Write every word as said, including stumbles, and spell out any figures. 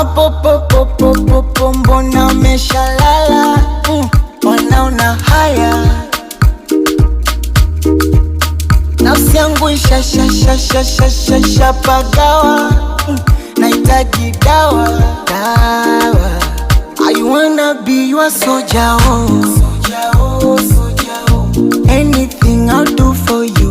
Apopopopopopo, mbona umeshalala? Mm, mbona una haya? Nafsi yangu isha sha sha sha sha sha sha pagawa. Mm, nahitaji dawa, dawa. I wanna be your soldier, oh. Soldier, oh, soldier, oh. Anything I'll do for you.